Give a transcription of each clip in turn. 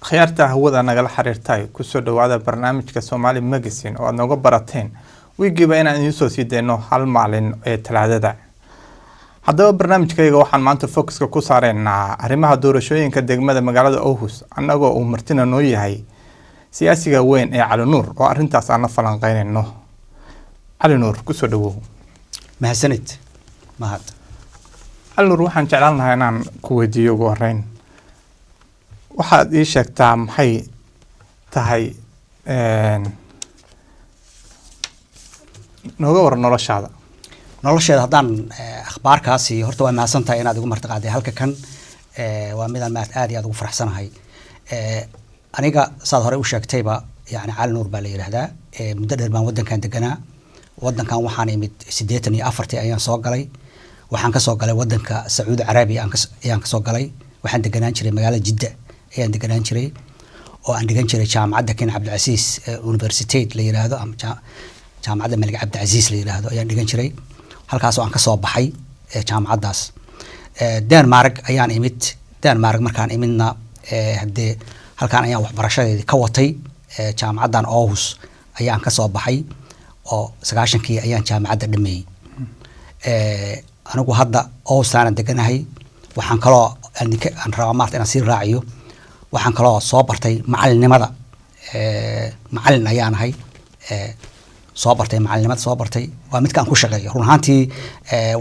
Akhyaarta hawada nagala xiriirtay, kusoo dhawaada barnaamijka Somali Magazine oo aad nooga barateen wiigiiba inaan idiin soo sii deyno hal maalin ee Talaadada. Haddaba barnaamijkayga waxaan maanta focuska ku saareynaa arrimaha doorashooyinka degmada magaalada Aarhus, annagoo uu martina noo yahay siyaasiga weyn ee Cali Nuur oo arrintaas aan la falanqeynayno. Cali Nuur, kusoo dhawow. Mahadsanid, Mahad. Cali Nuur, waxaan jeclaan lahaa inaan ku weydiiyo ugu horeyn, waxaad ii sheegtaa maxay tahay, nooga waran noloshaada. Nolosheeda haddaan akhbaarkaasi, horta waa mahadsan tahay inaad igu martiqaaday halka kan. Waa midaan maad aad iyo aad ugu faraxsanahay. Aniga saad horey u sheegtayba, yani Cali Nuur baa la yidhaahdaa. Muddo dheer baan waddankan deganaa. Waddankan waxaan imid 84-tii ayaan soo galay. Waxaan kasoo galay waddanka Sacuudi Carabiya ayaan kasoo galay. Waxaan deganaan jiray magaalada Jidda ayaan deganaan jiray oo aan dhigan jiray jaamacadda King Cabdilcasiis Universitet la yiraahdo ama jaamacadda Malik Cabdilcasiis la yiraahdo ayaan dhigan jiray, halkaas oo aan kasoo baxay jaamacaddaas. Denmark ayaan imid. Denmark markaan imidna, haddee halkaan ayaan waxbarashadeedii ka watay. Jaamacaddan Aarhus ayaan kasoo baxay oo 90-kii ayaan jaamacadda dhameeyey. Anigu hadda Aarhusaanan deganahay. Waxaan kaloo aan rabaa maarta inaan sii raaciyo, waxaan kaloo soo bartay macalinimada. Macalin ayaan ahay. Soo bartay macalinimada, soo bartay, waa midka aan ku shaqeeyo. Run ahaantii,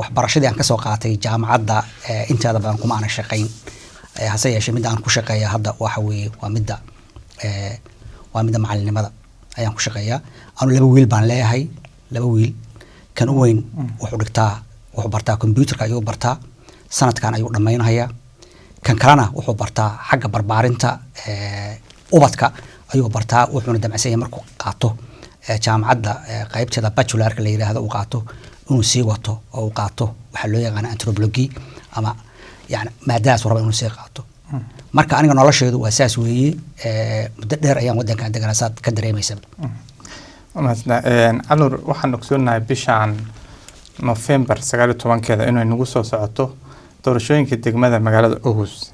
waxbarashadii aan kasoo qaatay jaamacadda inteeda badan kuma aanan shaqayn. Hase yeeshee midda aan ku shaqeeya hadda waxa weeye waa midda macalinimada ayaan ku shaqeeyaa. Anu laba wiil baan leeyahay, laba wiil. Kan u weyn wuxuu dhigtaa, wuxuu bartaa computerka ayuu bartaa, sanadkan ayuu dhammaynhayaa. Kan kalena wuxuu bartaa xagga barbaarinta ubadka ayuu bartaa, wuxuuna damacsan yahay markuu qaato jaamacadda qaybteeda bachelorka la yidhaahdo uu qaato inuu sii wato oo uu qaato waxaa loo yaqaana antropology ama yani maadadaas uu raba inuu sii qaato. Marka aniga nolosheedu waa saas weeye. Muddo dheer ayaan wadankan deganaa, saad ka dareemaysaba. Mahadsanaa. Cali Nuur, waxaan ogsoonahay bishan November 19-keeda inay nagu soo socoto doorashooyinka degmada magaalada Aarhus.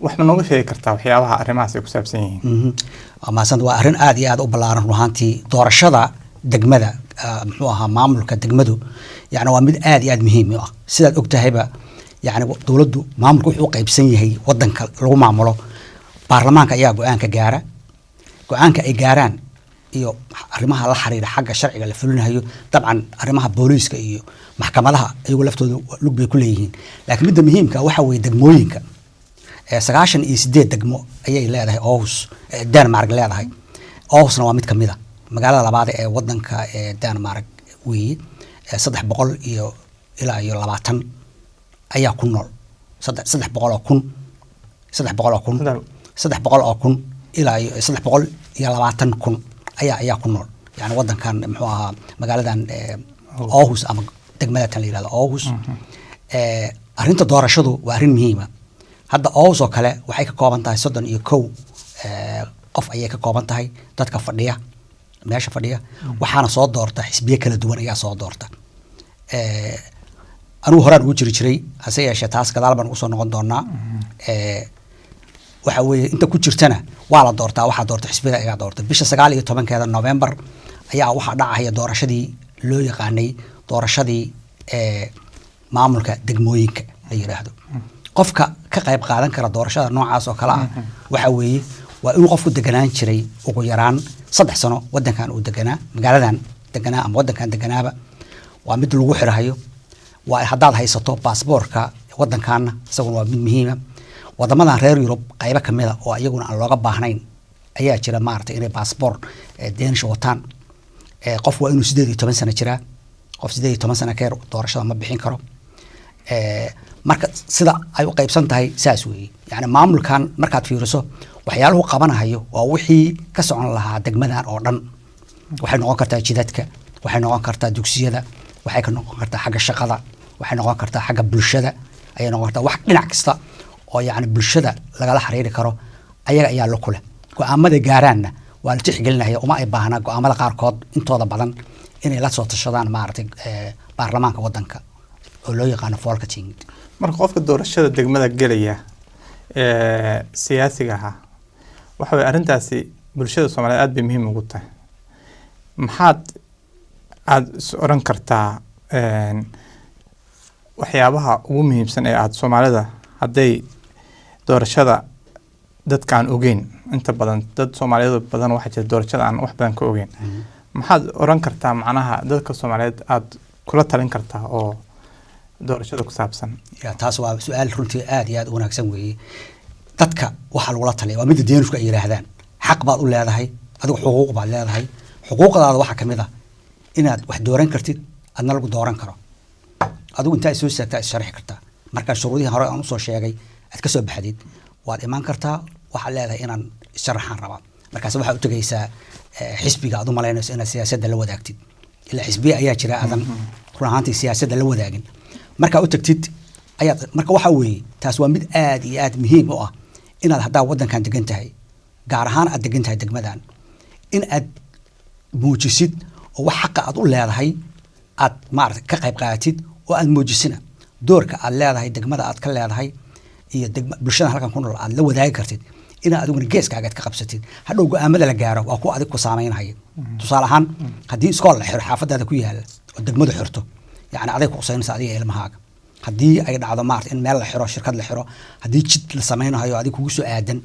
Wax ma nooga sheegi kartaa waxyaabaha arrimahaas ay ku saabsan yihiin? Waa mahadsan. Waa arrin aad iyo aad u ballaaran run ahaantii. Doorashada degmada, muxuu ahaa, maamulka degmadu yani waa mid aad iyo aad muhiim u ah. Sidaad ogtahayba, yani dowladdu maamulku wuxuu u qaybsan yahay wadanka lagu maamulo, baarlamaanka ayaa go-aanka gaara. Go-aanka ay gaaraan iyo arrimaha la xiriira xagga sharciga la fulinayo, dabcan arrimaha booliiska iyo maxkamadaha iyagu laftooda lug bay ku leeyihiin, laakiin midda muhiimka waxa weeye degmooyinka. 98 degmo ayay leedahay Aarhus, Denmark leedahay. Aarhusna waa mid kamid a magaalada labaad ee wadanka ee Denmark weeye. 300 iyo ilaa iyo 20 ayaa ku nool, 300,000, 300,000, 300,000 ilaa iyo 320,000 ayaa ku nool yani wadankan, muxuu ahaa, magaaladan Aarhus ama degmadatan la yihahdo Aarhus. Arrinta doorashadu waa arrin muhiima. Hadda Aarhus oo kale waxay ka kooban tahay 31 qof ayay ka kooban tahay dadka fadhiya meesha fadhiya, waxaana soo doorta xisbiye kala duwan ayaa soo doorta. Anigu horaan ugu jiri jiray, hase yeeshee taas gadaal baan ugu soo noqon doonaa. Waxa weeye inta ku jirtana waa la doortaa, waxaa doorta xisbiyada ayaa doorta. Bisha 19-keeda November ayaa waxaa dhacaya doorashadii loo yaqaanay doorashadii maamulka degmooyinka la yiraahdo. Qofka ka qayb qaadan kara doorashada noocaas oo kale ah waxa weeye waa inuu qofku deganaan jiray ugu yaraan 3 sano wadankan uu deganaa, magaaladan deganaa ama wadankan deganaaba. Waa mid lagu xirahayo. Waa haddaad haysato baasboorka wadankaana, isaguna waa mid muhiima. Wadamadan reer Yurub qaybo kamida oo iyaguna aan looga baahnayn ayaa jira, maaragtay, inay baasboor Danish wataan. Qof waa inuu 18 sano jiraa. Qof 18 sano ka yar doorashada ma bixin karo. Marka sida ay u qaybsan tahay saas weeye. Yani maamulkan markaad fiiriso waxyaaluhu qabanahayo waa wixii ka socon lahaa degmadan oo dhan. Waxay noqon kartaa jidadka, waxay noqon kartaa dugsiyada, waxay ka noqon kartaa xagga shaqada, waxay noqon kartaa xagga bulshada ayay noqon kartaa. Wax dhinac kasta oo yani bulshada lagala xiriiri karo ayaga ayaa la kuleh. Go-aamada gaaraanna waa la tixgelinaya. Uma ay baahna go-aamada qaarkood intooda badan inay la soo tashadaan, maaragtay, baarlamaanka wadanka oo loo yaqaano Folketing. Marka qofka doorashada degmada gelaya ee siyaasiga ahaa Waxa weye arrintaasi bulshada Soomaaliyeed aad bay muhiim ugu tahay. Maxaad aada is oran kartaa waxyaabaha ugu muhiimsan ee aada Soomaalida hadday doorashada dadka aan ogeyn, inta badan dad Soomaaliyeed badan waxaa jira doorashada aan wax badan ka ogeyn, maxaad oran kartaa, macnaha dadka Soomaaliyeed aada kula talin kartaa oo doorashada ku saabsan? Ya, taas waa su-aal runtii aad iyo aad u wanaagsan weeye. Dadka waxaa lagula taliya waa midda Deenishku ay yidhaahdaan: xaq baad u leedahay adigu, xuquuq baad leedahay. Xuquuqdaada waxaa kamid ah inaad wax dooran kartid, adna lagu dooran karo. Adigu intaa soo istaagtaa is sharxi kartaa. Markaa shuruudihii hore aan usoo sheegay aad kasoo baxdid, waad imaan kartaa, waxaad leedahay inaan issharaxaan rabaa. Markaas waxaad u tegaysaa xisbiga aad u malaynayso inaad siyaasadda la wadaagtid, ilaa xisbiya ayaa jira aadan run ahaantii siyaasadda la wadaagin. Markaa u tagtid ayaad marka waxaa weeye, taas waa mid aad iyo aad muhiim u ah inaad haddaa waddankan degan tahay, gaar ahaan aad degan tahay degmadan, in aad muujisid oo wax xaqa aad u leedahay aad maarata ka qayb qaadatid oo aad muujisina doorka aad leedahay, degmada aad ka leedahay iyo degma bulshada halkan ku nool aad la wadaagi kartid, inaad adiguna geeskaaga aad ka qabsatid. Hadhow go-aamada la gaaro waa kuwa adig ku saameynaya. Tusaale ahaan, haddii iskool la xiro xaafadaada ku yaala oo degmadu xirto, yacni aday ku qusaynaysa adiga ilmahaaga. Haddii ay dhacdo maarata in meel la xiro, shirkad la xiro, haddii jid la sameynayo adig kugu soo aadan,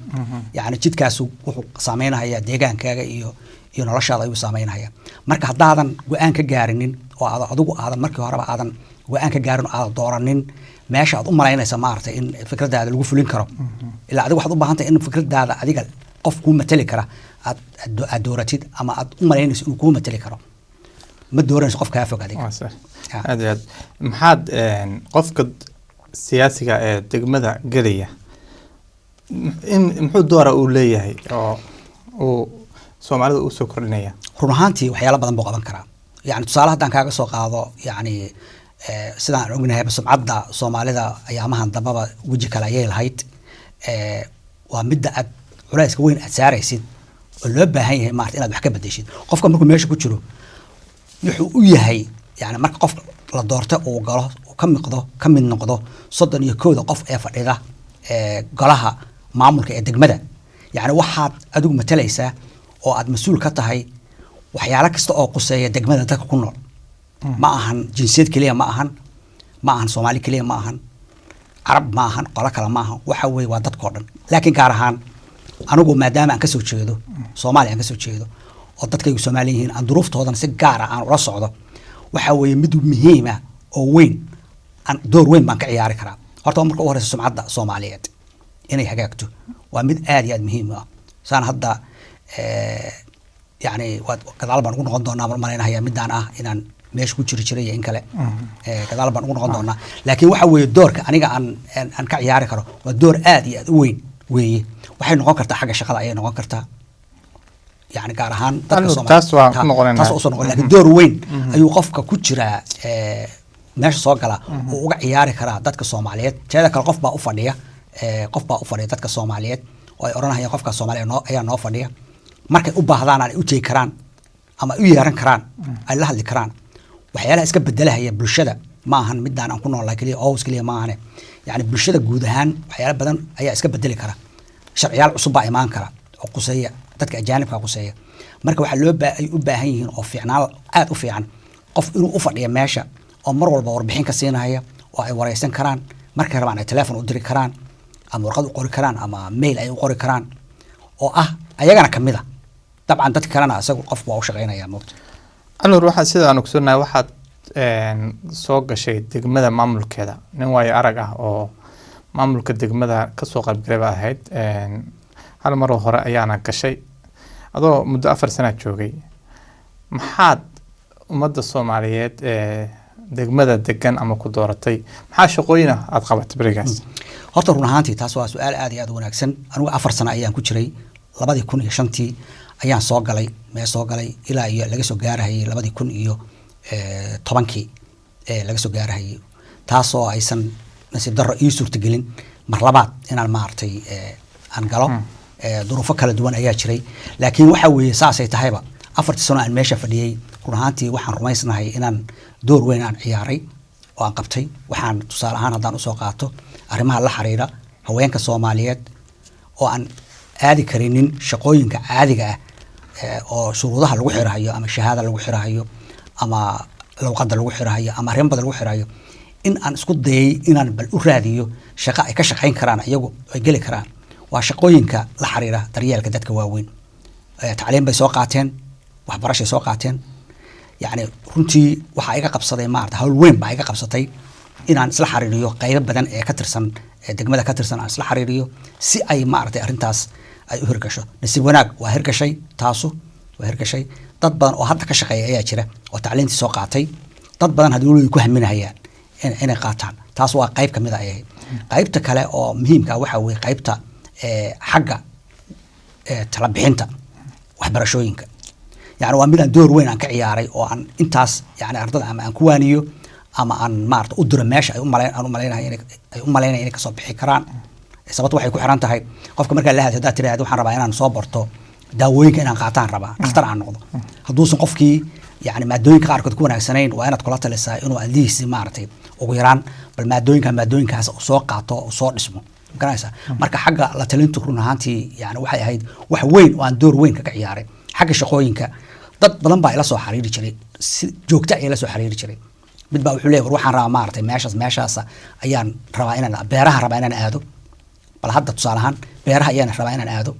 yacni jidkaas wuxuu saameynaya deegaankaaga iyo noloshaada ayuu saameynaya. Marka haddaadan go-aan ka gaarinin oo aad adigu aadan markii horeba aadan go-aan ka gaarin oo aadan dooranin meesha aad u malaynaysa maarata in fikradaada lagu fulin karo, ilaa adiga waxaad u baahan tahay in fikradaada adiga qof kuu matali kara aad dooratid ama aad u malaynayso inuu kuu matali karo. Ma dooranayso qof kaa fog adiga. Waa sax. Aad iyo aad. Maxaad qofka siyaasiga ee degmada gelaya in muxuu doora uu leeyahay oo uu Soomaalida usoo kordhinaya? Run ahaantii waxyaalo badan buu qaban karaa. Yani tusaale haddaan kaaga soo qaado, yani sidaan ognahayba sumcadda Soomaalida ayaamahan dambaba weji kale ayay lahayd. Waa midda aad culayska weyn aad saaraysid oo loo baahan yahay maarata inaad wax ka bedeshid. Qofka markuu meesha ku jiro wuxuu u yahay, yani marka qof la doorto uu galo, uu ka miqdo ka mid noqdo 31-da qof ee fadhida golaha maamulka ee degmada, yani waxaad adigu matalaysaa oo aad mas-uul ka tahay waxyaalo kasta oo quseeya degmada dadka ku nool. Ma ahan jinsiyad keliya, ma ahan, ma ahan Soomaali keliya, ma ahan Carab, ma ahan qolo kale, ma ahan. Waxa weeye waa dadkoo dhan, laakiin gaar ahaan anigu maadaama aan kasoo jeedo Soomaaliya, aan kasoo jeedo oo dadkaygu Soomaali yihiin, aan duruuftoodana si gaar ah aan ula socdo, waxa weeye mid muhiim ah oo weyn, aan door weyn baan ka ciyaari karaa. Horta waa marka u horeysa sumcadda Soomaaliyeed inay hagaagto, waa mid aad iyo aad muhiim u ah. Saan hadda yacni waad gadaal baan ugu noqon doonaa, baan umalaynaya midaan ah inaan meesha ku jiri jiray iyo in kale. Gadaal baan ugu noqon doonaa, laakiin waxa weeye doorka aniga aan ka ciyaari karo waa door aad iyo aad u weyn weeye. Waxay noqon kartaa xagga shaqada ayay noqon kartaa, yani gaar ahaan dadka Anu, Soomaali- taas waan ku noqonaynaa. Taas waa usoo noqon, laakiin door weyn ayuu qofka ku jiraa meesha soo gala oo uga ciyaari karaa dadka Soomaaliyeed. Teeda kale, qof baa u fadhiya qof baa u fadhiya dadka Soomaaliyeed oo ay odhanayaan qofka Soomaaliya noo ayaa noo fadhiya. Markay u baahdaan ay u tegi karaan ama ay u yeeran karaan, ay la hadli karaan. Waxyaalaha iska bedelahaya bulshada ma ahan midaan aan ku noolnahay keliya, Aarhus keliya ma ahane, yani bulshada guud ahaan waxyaala badan ayaa iska bedeli kara. Sharciyaal cusub baa imaan kara oo quseeya dadka ajaanibka quseeya. Marka waxaa loo ay u baahan yihiin oo fiicnaan aad u fiican qof inuu u fadhiya meesha oo mar walba warbixin ka siinaya oo ay wareysan karaan, markay rabaan ay telefoon u diri karaan ama warqad u qori karaan ama mail ay u qori karaan, oo ah ayagana kamid a. Dabcan dadka kalena isagu qofku waa u shaqeynaya moogta. Anur, waxaa sida aan ogsoonnahay waxaad soo gashay degmada maamulkeeda. Nin waayo arag ah oo maamulka degmada kasoo qaybgalay baa ahayd. Hal maroo hore ayaana gashay adoo muddo 4 sana joogay. Maxaad ummadda Soomaaliyeed ee degmada degan ama ku dooratay, maxaa shaqooyin ah aada qabatay berigaas? Horta run ahaantii taas waa su-aal aad iyo aad u wanaagsan. Anigu 4 sano ayaan ku jiray. 2005-tii ayaan soo galay mee soo galay ilaa iyo laga soo gaarahayay 2010-kii laga soo gaarahayay, taasoo aysan nasiib darro ii suurtagelin mar labaad inaan maaragtay aan galo. Duruufo kala duwan ayaa jiray, laakiin waxa weeye saasay tahayba 4-tii sano aan meesha fadhiyey, run ahaantii waxaan rumaysnahay inaan door weyn aan ciyaaray oo aan qabtay. Waxaan tusaale ahaan haddaan usoo qaato arrimaha la xiriira haweenka Soomaaliyeed oo aan Aadi karinin shaqooyinka caadiga ah oo shuruudaha lagu xirahayo, ama shahaada lagu xirahayo, ama luqadda lagu xirahayo, ama arrin badan lagu xirahayo, in aan isku dayay inaan bal u raadiyo shaqo ay ka shaqayn karaan iyagu, ay geli karaan, waa shaqooyinka la xiriira daryeelka dadka waaweyn. Tacliim bay soo qaateen, waxbarashay soo qaateen. Yacni runtii waxaa iga qabsaday, maarata, hawl weyn baa iga qabsatay inaan isla xiriiriyo qaybo badan ee ka tirsan, ee degmada ka tirsan, aan isla xiriiriyo si ay, maaragtay, arrintaas ay u hirgasho. Nasiib wanaag waa hirgashay, taasu waa hirgashay. Dad badan oo hadda ka shaqeeya ayaa jira oo tacliintii soo qaatay. Dad badan haddii weli way ku haminahayaan inay qaataan. Taas waa qayb kamid a ay ahayd. Qaybta kale oo muhiimka ah waxaa weeye qaybta xagga tala bixinta waxbarashooyinka. Yani waa mid aan door weyn aan ka ciyaaray oo aan intaas, yani, ardada ama aan ku waaniyo ama aan, maarata, u diro meesha ay umalayn aan umalaynaya inay ay u malaynaya inay kasoo bixi karaan. Sababto waxay ku xiran tahay qofka markaa la hadlo. Haddaad tiraahdo waxaan rabaa inaan soo barto daawooyinka, inaan qaataan rabaa, dhakhtar aan noqdo, hadduusan qofkii, yani, maadooyinka qaarkood ku wanaagsanayn, waa inaad kula talisaa inuu at least, maaragtay, ugu yaraan bal maadooyinkaas uu soo qaato, uu soo dhismo, garanaysaa. Marka xagga la talintu run ahaantii, yani, waxay ahayd wax weyn oo aan door weyn kaga ciyaaray. Xagga shaqooyinka dad badan baa ila soo xiriiri jiray, si joogto ah ila soo xiriiri jiray. Mid baa wuxuu leeyahay, war waxaan rabaa, maaragtay, meeshaas ayaan rabaa inaan beeraha rabaa inaan aado. Bal hadda tusaale ahaan beeraha ayaan rabaa inaan aado,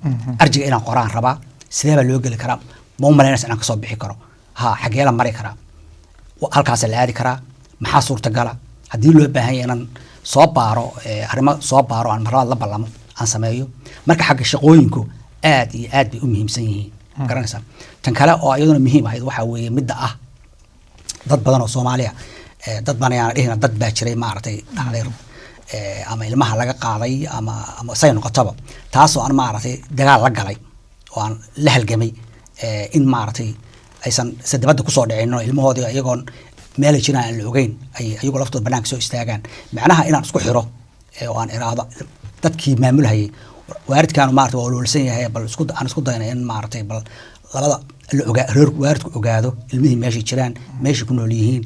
arjiga inaan qoraan rabaa, sidee baa loo geli karaa? Ma u malaynaysa inaan kasoo bixi karo? Ha, xagee la mari karaa? Halkaasa la aadi karaa? Maxaa suurtagala? Haddii loo baahan yahay inaan soo baaro, arrimo soo baaro, aan marlabaad la ballamo, aan sameeyo. Marka xagga shaqooyinku aad iyo aad bay u muhiimsan yihiin, garanaysaa. Tan kale oo iyaduna muhiim ahayd waxaa weeye midda ah dad badan oo Soomaaliya, dad badan ayaan dhihina, dad baa jiray, maaragtay, dhacday, ama ilmaha laga qaaday ama say noqotaba, taasoo aan, maaragtay, dagaal la galay oo aan la halgamay in, maaragtay, aysan se dibadda kusoo dhicin oo ilmahoodii iyagoon meelay jiraan aan la ogeyn ay iyagoo laftooda banaanka soo istaagaan. Macnaha inaan isku xiro oo aan iraahdo dadkii maamulhayay, waalidkaanu, maarata, waa ololsan yahay, bal isku aan isku dayna in, maaragtay, bal labada la ogaa, reer waalidku ogaado ilmihii meeshay jiraan, meeshay ku nool yihiin,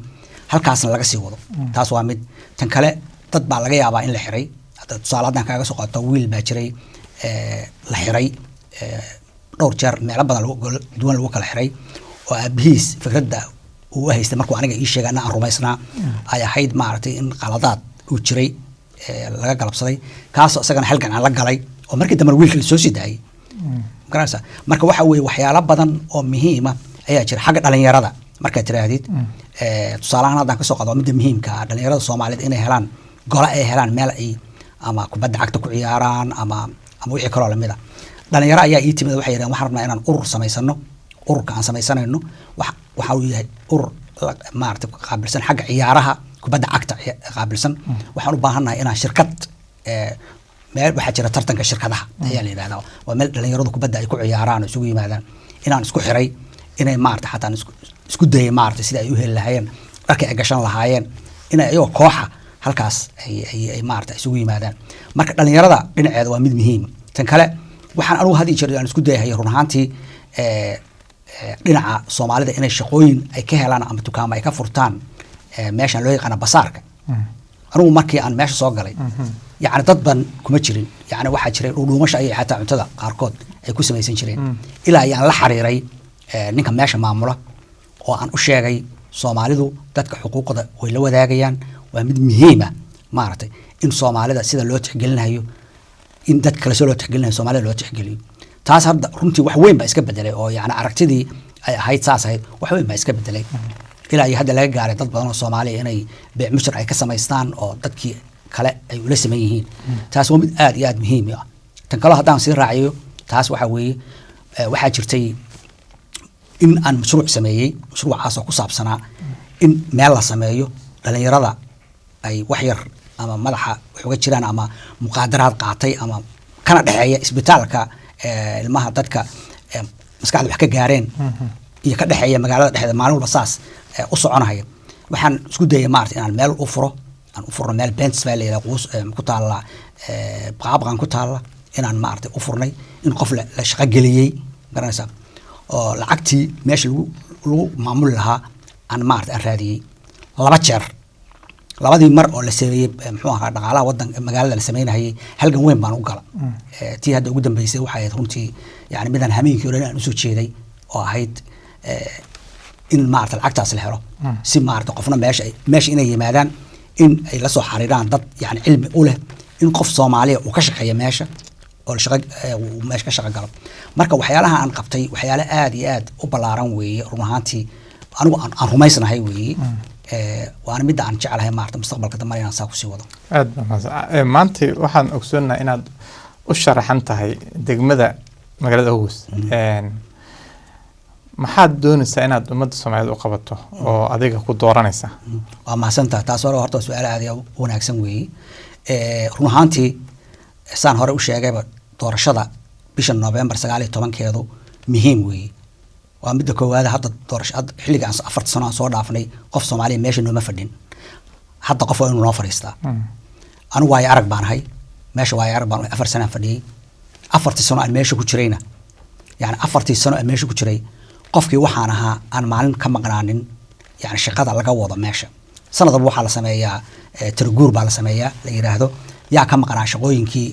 halkaasna laga sii wado. Taas waa mid. Tan kale, dad baa laga yaabaa in la xiray. Hadda tusaale haddaan kaaga soo qaato, wiil baa jiray la xiray dhowr jeer, meelo badan duwan lagu kala xiray, oo aabihiis fikradda uu u haystay markuu aniga ii sheegay anna aan rumaysnaa ay ahayd, maaragtay, in qaladaad uu jiray laga galabsaday, kaasoo isagana halgan aan la galay oo markii dambe wiilka la soo sii daayay, garanaysaa. Marka waxa weeye waxyaalo badan oo muhiima ayaa jira. Xagga dhalinyarada markaad tiraahdid, tusaalahaan haddaan kasoo qado midda muhiimka ah, dhalinyarada Soomaaliyeed inay helaan gole, ay helaan meel ay ama kubadda cagta ku ciyaaraan ama wixii kaloo lamid a. Dhalinyaro ayaa ii timid, waxay yidhahdeen waxaan rabnaa inaan urur samaysano. Ururka aan samaysanayno waxa uu yahay urur maaragtay qaabilsan xagga ciyaaraha kubadda cagta qaabilsan. Waxaan u baahannahay inaan shirkad, meel waxaa jira tartanka shirkadaha ayaa la yidhahdaa, waa meel dhalinyaradu kubadda ay ku ciyaaraan oo isugu yimaadaan. Inaan isku xiray inay, maarata, xataa isku dayay, maarata, sida ay u heli lahaayeen dharka ay gashan lahaayeen, inay ayagoo kooxa halkaas ay maarata isugu yimaadaan. Marka dhalinyarada dhinaceeda waa mid muhiim. Tan kale, waxaan anugu had iyo jeer aan isku dayahay run ahaantii dhinaca Soomaalida inay shaqooyin ay ka helaan ama dukaamo ay ka furtaan meeshan loo yaqaano basaarka. Anugu markii aan meesha soo galay, yacni, dad ban kuma jirin. Yacni waxaa jiray dhuudhuumasha ayay xataa cuntada qaarkood ay ku samaysan jireen, ilaa ayaan la xiriiray ninka meesha maamula oo aan u sheegay Soomaalidu dadka xuquuqda way la wadaagayaan. Waa mid muhiima, maaragtay, in Soomaalida sida loo tixgelinayo, in dad kale soo loo tixgelinayo, Soomaalida loo tixgeliyo. Taas hadda runtii wax weyn baa iska bedelay oo, yacni, aragtidii ay ahayd saas ahayd, wax weyn baa iska bedelay, ilaa iyo hadda laga gaaray dad badan oo Soomaaliya inay beec mushtar ay ka samaystaan oo dadkii kale ay ula saman yihiin. Taas waa mid aad iyo aad muhiim u ah. Tan kaloo haddaan sii raaciyo taas waxaa weeye, waxaa jirtay in aan mashruuc sameeyey, mashruucaas oo ku saabsanaa in meel la sameeyo dhalinyarada ay wax yar ama madaxa wax uga jiraan ama muqaadaraad qaatay ama kana dhexeeya isbitaalka ilmaha dadka maskaxda wax ka gaareen iyo ka dhexeeya magaalada dhexdeeda maalin walba saas u soconaya. Waxaan isku dayay, maarata, inaan meel u furo, aan u furno meel Bents baa la yidhaha, quus ku taalla, Qaabqan ku taalla, inaan, maarata, u furnay, in qof la shaqo geliyey, garanaysaa, oo lacagtii meesha lagu maamuli lahaa aan, maarata, aan raadiyey laba jeer. Labadii mar oo la sameeyey, muxuu ahaa, dhaqaalaha wadanka magaalada la sameynayay, halgan weyn baan u gala. Tii hadda ugu dambeysay waxay ahayd runtii yani midaan hameenkii o dhan aan usoo jeeday, oo ahayd in maarata lacagtaas la helo, si maarata qofna meesha inay yimaadaan, in ay la soo xariiraan dad yani cilmi u leh, in qof Soomaaliya uu ka shaqeeya meesha oo la shaqo uu meesha ka shaqo galo. Marka waxyaalaha aan qabtay waxyaalo aad iyo aad u ballaaran weeye run ahaantii, anigu aan rumaysnahay weeye. Waana midda aan jeclahay maarata mustaqbalka dambe inaan saa kusii wado. Aad baa mahadsan. Maanta waxaan ogsoonahay inaad u sharaxan tahay degmada magaalada Aarhus. Maxaad doonaysaa inaad ummadda Soomaaliyeed u qabato oo adiga ku dooranaysa? Waa mahadsantaha. Taas hore horta su-aal aad iyo u wanaagsan weeye. Run ahaantii, saan hore u sheegayba, doorashada bisha November 19-keedu muhiim weeye. Waa midda koowaad. Hadda doorasho hadda xilliga aan 4-ta sano aan soo dhaafnay, qof Soomaaliya meesha nooma fadhin. Hadda qof waa inuu noo fadhiistaa. Anigu waayo arag baan ahay meesha, waayo arag baan. 4 sanaan fadhiyey. 4-tii sano aan meesha ku jirayna, yani 4-tii sano aan meesha ku jiray, qofkii waxaan ahaa aan maalin ka maqnaanin yani shaqada laga wado meesha. Sanad walba waxaa la sameeyaa tiraguur baa la sameeyaa la yiraahdo yaa ka maqnaa shaqooyinkii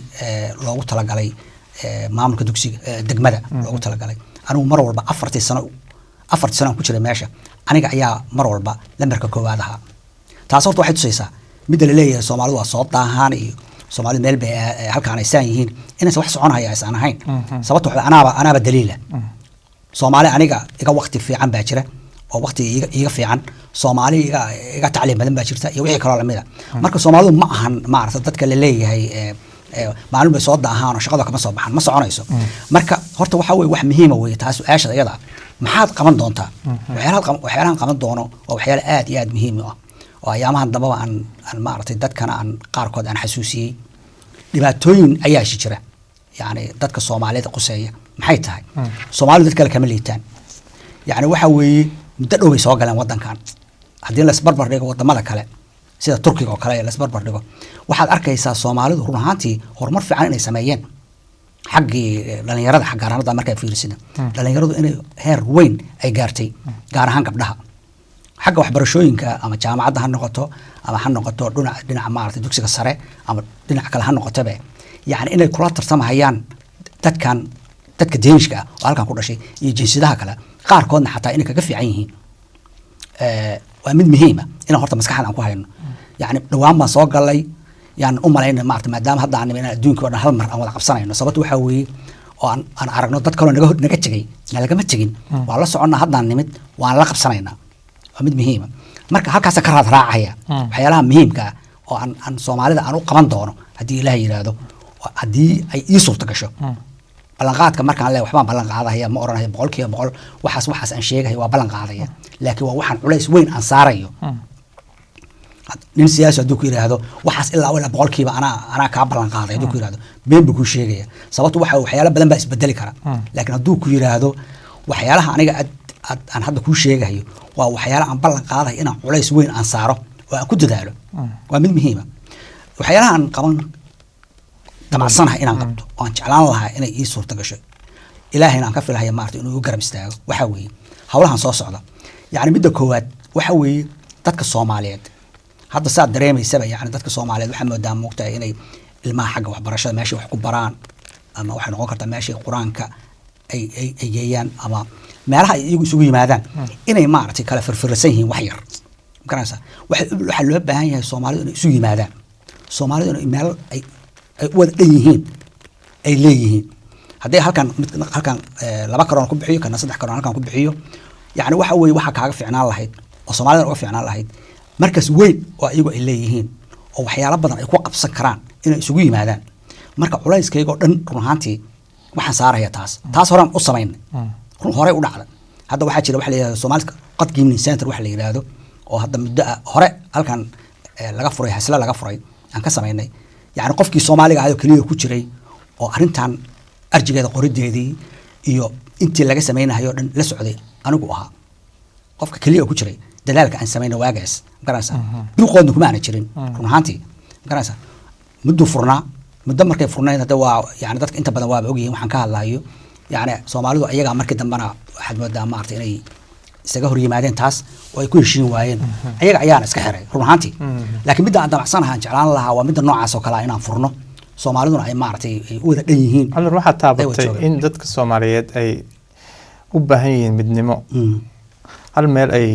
loogu talagalay maamulka dugsiga degmada loogu talagalay. Anigu mar walba 4-tii sano aan ku jiray meesha, aniga ayaa mar walba lambarka koowaad ahaa. Taas horta waxay tusaysaa midda la leeyahay Soomaalidu waa soo daahaan iyo Soomaalidu meel bay halkaan ay saan yihiin, inaysan wax soconhaya aysan ahayn. Sababta waxa anaaba daliila. Soomaali aniga iga waqti fiican baa jira oo waqti iga fiican, Soomaali iga tacliim badan baa jirta iyo wixii kaloo lamid a. Marka Soomaalidu ma ahan maarata dadka la leeyahay maalin bay soo daahaan oo shaqada kama soo baxan, ma soconayso. Marka horta waxaa weye wax muhiima weye taas su-aasha iyada ah. Maxaad qaban doontaa? Waxyaalahan qaban doono waa waxyaala aad iyo aad muhiim u ah, oo ayaamahan dambaba aan maaragtay dadkana aan qaarkood aan xasuusiyey. Dhibaatooyin ayaa jira yani dadka Soomaalida quseeya. Maxay tahay? Soomaalidu dad kale kama liitaan. Yani waxa weeye muddo dhow bay soo galeen wadankan. Haddii la isbarbar dhigo wadamada kale sida Turkiga oo kale la isbarbar dhigo, waxaad arkaysaa Soomaalidu run ahaantii horumar fiican inay sameeyeen xaggii dhalinyarada, xagga ahaan markaa fiirisina dhalinyaradu inay heer weyn ay gaartay, gaar ahaan gabdhaha, xagga waxbarashooyinka, ama jaamacadda ha noqoto ama ha noqoto dhinaca maaragtay dugsiga sare ama dhinac kale ha noqotobe, yani inay kula tartamahayaan dadkan, dadka Deenishka ah oo halkan ku dhashay iyo jinsiyadaha kale qaarkoodna xataa inay kaga fiican yihiin. Waa mid muhiima inaan horta maskaxda aan ku hayno. Yani dhowaan baan soo galay yaan u malayna maarata, maadaama hadda aan inaan adduunka oo dhan hal mar aan wada qabsanayno. Sababta waxaa weeye oo aan aragno dad kaloo naga tegay, nalagama tegin, waan la soconnaa. Haddaan nimid waan la qabsanaynaa, waa mid muhiima. Marka halkaasa ka raad raacaya waxyaalaha muhiimka ah oo aan Soomaalida aan u qaban doono haddii Ilaah yidhaahdo, oo haddii ay ii suurta gasho. Ballanqaadka markaan leeyahay waxbaan ballan qaadahaya, ma oranaya 100% waxaas aan sheegaya waa ballan qaadaya, laakiin waa waxaan culays weyn aan saarayo. Nin siyaasi hadduu ku yidhaahdo waxaas ilaa 100% anaa kaa ballan qaaday hadduu ku yidhaahdo, been buu kuu sheegaya. Sababto waxa waxyaalo badan baa isbedeli kara. Laakiin hadduu ku yidhaahdo waxyaalaha aniga ad aan hadda kuu sheegayo waa waxyaala aan ballan qaadayo inaan culays weyn aan saaro oo aan ku dadaalo, waa mid muhiima. Waxyaalaha aan qaban damacsanahay inaan qabto oo aan jeclaan lahaa inay ii suurta gasho, Ilaahayna aan ka filahaya maarata inuu igu garab istaago, waxaa weeye howlahan soo socda. Yacni midda koowaad waxa weeye dadka Soomaaliyeed hadda saad dareemaysaba, yani dadka Soomaaliyeed waxaa moodaa moogtahay inay ilmaha xagga waxbarashada meeshay wax ku baraan, ama waxay noqon kartaa meeshay Qur-aanka ay geeyaan, ama meelaha ay iyagu isugu yimaadaan, inay maaragtay kala firfirsan yihiin wax yar. Magaranaysaa, waxaa loo baahan yahay Soomaalidu inay isu yimaadaan, Soomaalidu inay meel ay u wada dhan yihiin ay leeyihiin. Haddii halkan mid halkan 2 karoon ku bixiyo, kana 3 karoon halkan ku bixiyo, yani waxa weeye waxaa kaaga fiicnaan lahayd oo Soomaalida uga fiicnaan lahayd markas weyn oo iyagu ay leeyihiin oo waxyaalo badan ay ku qabsan karaan inay isugu yimaadaan. Marka culayskayga oo dhan run ahaantii waxaan saaraya taas. Taas horaan u samaynay, run horey u dhacda. Hadda waxaa jira waxa la yidhahdo Somali Rådgivning Center waxa la yidhaahdo, oo hadda muddo ah hore halkan laga furay, Hasle laga furay, aan ka samaynay. Yani qofkii Soomaaliga ahayo keliya ku jiray oo arrintan arjigeeda qorideedii iyo intii laga samaynahayo o dhan la socday anigu ahaa qofka keliya oo ku jiray dadaalka aan samayna waagaas. Magaranaysaa, bilqoodna kuma aana jirin run ahaantii. Magaranaysaa, mudduu furnaa. Muddo markay furnayd hadda waa yani dadka inta badan waaba ogyihiin waxaan ka hadlayo. Yani Soomaalidu ayagaa markii dambena waxaad moodaa maarata inay Isaga hor yimaadeen taas oo ay ku heshiin waayeen, ayaga ayaana iska xiray run ahaantii. Laakiin midda aan damacsanaha, aan jeclaan lahaa, waa midda noocaas oo kale ah inaan furno, Soomaaliduna ay maaragtay ay u wada dhan yihiin. Cali, waxaa Ay wada taabatay joogaan. in dadka Soomaaliyeed ay u baahan yihiin midnimo, hal meel ay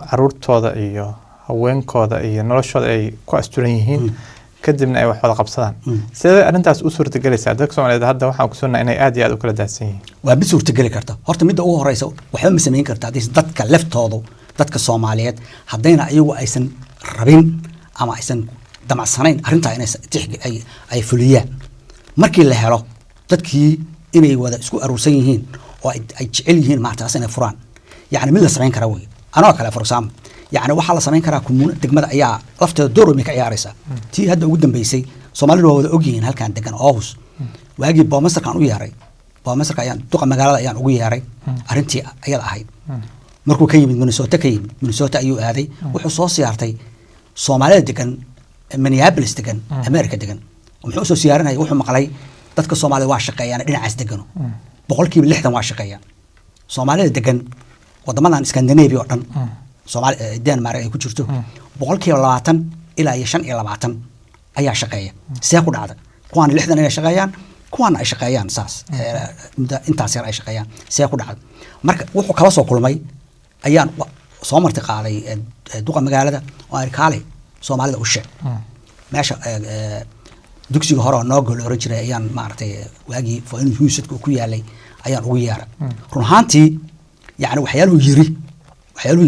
caruurtooda iyo haweenkooda iyo noloshooda ay ku asturan yihiin, kadibna ay wax wada qabsadaan. Sidee arrintaas u suurtagelaysaa? Dadka Soomaaliyeed hadda waxaan kusugnaa inay aad iyo aad u kala daadsan yihiin. Waa mid suurtageli karta. Horta midda ugu horeysa, waxba ma samayn karta haddii dadka leftoodu, dadka Soomaaliyeed, haddayna iyagu aysan rabin ama aysan damacsanayn arrintaa inay ay fuliyaan. Markii la helo dadkii inay wada isku aruursan yihiin oo ay jecel yihiin maarataas inay furaan, yacni mid la samayn kara wey. Anoo kale, for example, yacni waxaa la samayn karaa kommune, degmada ayaa lafteeda door weyn bay ka ciyaaraysaa. Tii hadda ugu dambeysay, Soomaalidu waa wada ogyihiin halkan degan Aarhus, waagii borgmesterkaan u yeeray, borgmesterka ayaan, duqa magaalada ayaan ugu yeeray arrintii ayada ahayd. Markuu ka yimid Minnesota, ka yimid Minnesota ayuu aaday, wuxuu soo siyaartay Soomaalida degan Minneapolis, degan America degan. Muxuu usoo siyaarinaya? Wuxuu maqlay dadka Soomaalida waa shaqeeyaan dhinacaas degano, 60% waa shaqeeyaan Soomaalida degan wadamadan Scandinavia oo dhan, Soomaali Denmark ay ku jirto, 20% ilaa iyo 25% ayaa shaqeeya. See ku dhacda kuwaana 60 inay shaqeeyaan, kuwaana ay shaqeeyaan saas muddo intaas yar ay shaqeeyaan? See ku dhacda? Marka wuxuu kala soo kulmay ayaan soo marti qaaday duqa magaalada oo aan kaale Soomaalida u sheeg. Meesha dugsiga hore oo Noogo la oran jiray ayaan maaragtay waagii husadka ku yaalay ayaan ugu yeeray. Run ahaantii, yani waxyaaluhu yiri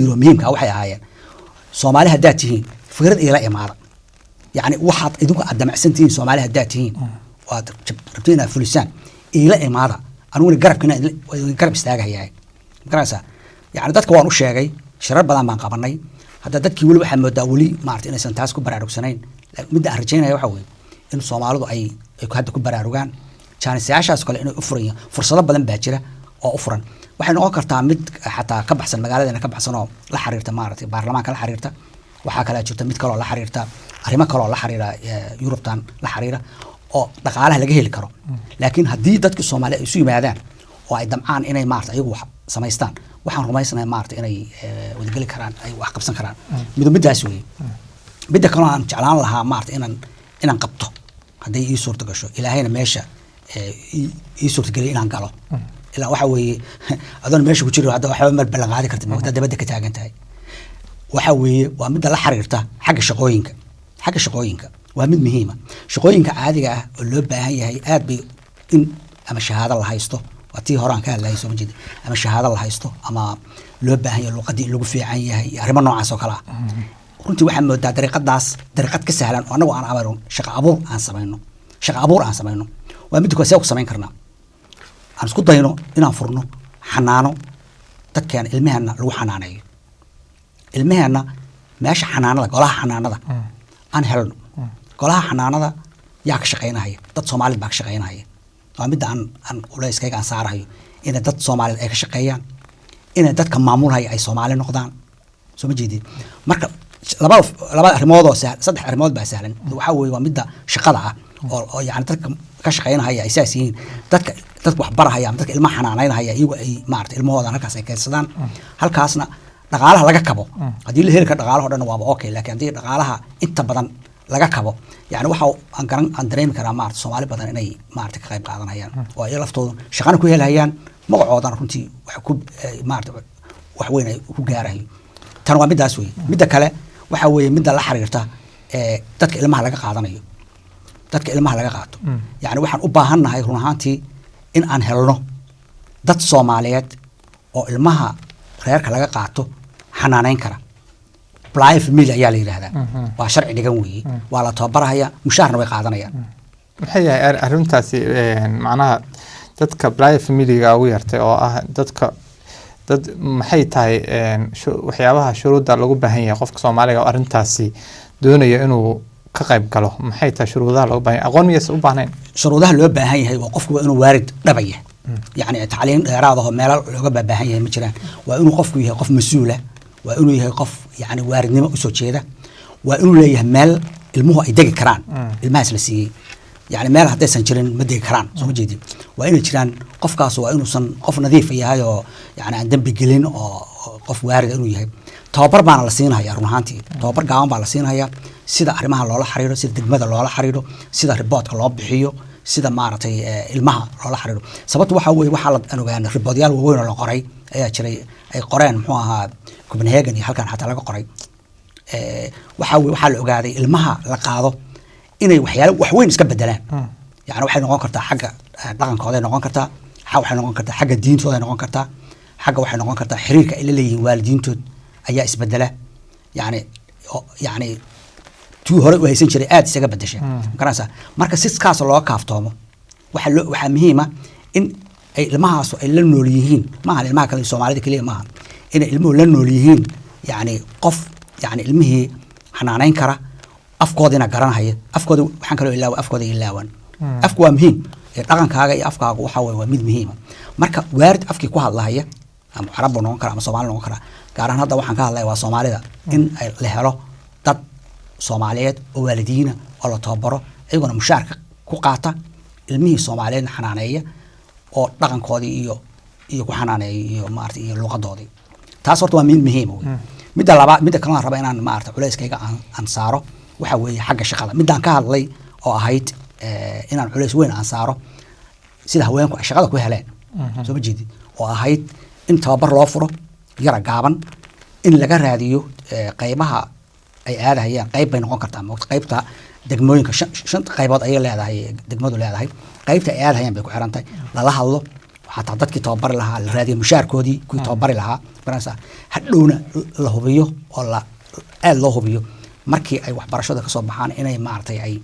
oo muhiimka ah waxay ahaayeen: Soomaali haddaad tihiin, fikrad iila imaada, yacni waxaad idinku aad damacsan tihiin, Soomaali haddaad tihiin oo aad rabtiin inaad fulisaan, iila imaada, aniguna garabkina waa idin garab istaagahayahay. Magaraysaa? Yani dadka waan u sheegay, shirar badan baan qabanay. Hadda dadkii weli waxaa moodaa weli maarata inaysan taas ku baraarugsanayn. Laakiin midda aan rajaynaya waxa weeye in Soomaalidu ay hadda ku baraarugaan jaanisayaashaas kale inay u furan yihiin. Fursado badan baa jira oo u furan. Waxay noqon kartaa mid xataa ka baxsan magaaladeena, ka baxsan oo la xiriirta maaragtay baarlamaanka la xiriirta. Waxaa kale jirta mid kaloo la xiriirta arrimo kaloo la xiriira Yurubtan la xiriira oo dhaqaalaha laga heli karo. Laakiin haddii dadka Soomaaliya ay isu yimaadaan oo ay damcaan inay maarata ayagu wax samaystaan, waxaan rumaysanahay maarata inay wadageli karaan, ay wax qabsan karaan. Mido middaas weeye. Midda kaloo aan jeclaan lahaa maarata inaan qabto hadday ii suurta gasho, Ilaahayna meesha ii suurtageliya inaan galo, ilaa waxa weeye adoon meesha ku jiro hadda waxba mar ballan qaadi karta ma dabadda ka taagan tahay, waxa weeye waa midda la xiriirta xagga shaqooyinka. Xagga shaqooyinka waa mid muhiima. Shaqooyinka caadiga ah oo loo baahan yahay aad bay in ama shahaado la haysto, waa tii hore aan ka hadlayay, soo ma jeedi, ama shahaado la haysto ama loo baahan yahay luqadii in lagu fiican yahay iyo arrimo noocaas oo kale ah. Runtii waxaa moodaa dariiqadaas dariiqad ka sahlan oo annagu aan abaron shaqo abuur aan samayno. Shaqo abuur aan samayno waa midda kuwa. See ku samayn karnaa? Aan isku dayno inaan furno xanaano dadkeena ilmaheena lagu xanaaneeyo. Ilmaheena meesha xanaanada, golaha xanaanada aan helno. Golaha xanaanada yaa ka shaqaynahaya? Dad Soomaalid baa ka shaqaynahaya. Waa midda aan culayskayga aan saarahayo, inay dad Soomaalid ay ka shaqeeyaan, inay dadka maamulhaya ay Soomaali noqdaan. Soo ma jeedid? Marka labada arrimood oo sahlan, saddex arrimood baa sahlan. Waxaa weeye waa midda shaqada ah oo yani dadka ka shaqaynahaya ay saas yihiin, dadka wax barahaya ama dadka ilmaha xanaanaynahaya iyagu ay maarata ilmahoodan halkaas ay keensadaan, halkaasna dhaqaalaha laga kabo. Haddii la heli karo dhaqaalaha o dhan waaba okay, laakiin haddii dhaqaalaha inta badan laga kabo, yani waxa aan garan aan dareemi karaa maarata Soomaali badan inay maarata ka qayb qaadanayaan oo ay laftoodu shaqana ku helhayaan, magacoodana runtii wax ku maarata wax weyn ay ku gaarayo. Tan waa middaas wey. Midda kale waxa weeye midda la xiriirta dadka ilmaha laga qaadanayo, dadka ilmaha laga qaato. Yani waxaan u baahannahay run ahaantii in aan helno dad Soomaaliyeed oo ilmaha reerka laga qaato xanaaneyn kara. Plejefamilie ayaa la yidhaahdaa. Waa sharci dhigan weeye, waa la tababarahaya, mushaharna way qaadanayaan. Maxay yahay arrintaasi? Macnaha dadka plejefamiliega ugu yartay oo ah dadka dad, maxay tahay waxyaabaha shuruudda lagu baahan yahay qofka Soomaaliga oo arrintaasi doonaya inuu ka qayb galo? Maxay tahay shuruudaha looga baahan yahay? Aqoon miyaysan u baahnayn? Shuruudaha loo baahan yahay waa qofku waa inuu waarid dhabaya, yacni tacliin dheeraad ahoo meelo looga baahan yahay ma jiraan. Waa inuu qofku yahay qof mas-uula, waa inuu yahay qof yacni waaridnimo usoo jeeda, waa inuu leeyahay meel ilmuhu ay degi karaan, ilmahaas la siiyey. Yani meel haddaysan jirin ma degi karaan, soo ma jeedin? Waa inay jiraan. Qofkaas waa inuusan qof nadiif yahay oo yani aan dembi gelin oo qof waarida inuu yahay. Tababar baana la siinaya run ahaantii, tababar gaaban baa la siinaya, sida arrimaha loola xiriiro, sida degmada loola xiriiro, sida reportka loo bixiyo, sida maaragtay ilmaha loola xiriiro. Sababta waxaa weeye, waxaa la aan ogaanay reportyaal waaweyn oo la qoray ayaa jiray, ay qoreen muxuu ahaa Copenhagen iyo halkan xataa laga qoray. Waxaa weye, waxaa la ogaaday ilmaha la qaado inay waxyaalo wax weyn iska bedelaan. Yani waxay noqon kartaa xagga dhaqankooday noqon kartaa, waxay noqon kartaa xagga diintooday noqon kartaa, xagga waxay noqon kartaa xiriirka ay la leeyihiin waalidiintood ayaa isbedela. Yani yani tuu hore u haysan jiray aada isaga bedesha, magaranaysaa? Marka si kaas looga kaaftoomo, waxaa muhiima in ay ilmahaasu ay la nool yihiin, maaha ilmaha kale Soomaalida keliya maaha, inay ilmuhu la nool yihiin yani qof yani ilmihii xanaaneyn kara, afkoodina garanhaya. Afkooda waxaan kaloo ilaawa, afkooda ilaawan. Afku waa muhiim. Dhaqankaaga iyo afkaaga waxa weye waa mid muhiima. Marka waarid afkii ku hadlahaya, ama carab buu noqon kara ama Soomaali noqon kara, gaar ahaan hadda waxaan ka hadlaya waa Soomaalida, in ay la helo dad Soomaaliyeed oo waalidiina oo la tababaro, iyaguna mushaarka ku qaata, ilmihii Soomaaliyeedna xanaaneeya oo dhaqankoodii iyo ku xanaaneeya iyo maarata iyo luqadoodii. Taas horta waa mid muhiim wey. Midda labaad, midda kalena raba inaan maarata culeyskayga aan saaro waxa weeye xagga shaqada. Midaan ka hadlay oo ahayd inaan culeys weyn aan saaro sida haweenku ay shaqada ku heleen, soo ma jeedid, oo ahayd in tababar loo furo yara gaaban, in laga raadiyo qaybaha ay aadahayaan. Qayb bay noqon kartaa moogta, qaybta degmooyinka shan qaybood ayay leedahay degmadu leedahay, qaybta ay aadahayaan bay ku xiran tahay. Lala hadlo xataa dadkii tababari lahaa, la raadiyo mushaarkoodii kuwii tababari lahaa, garanaysaa? Hadhowna la hubiyo oo la aada loo hubiyo markii ay waxbarashada kasoo baxaan inay maaragtay ay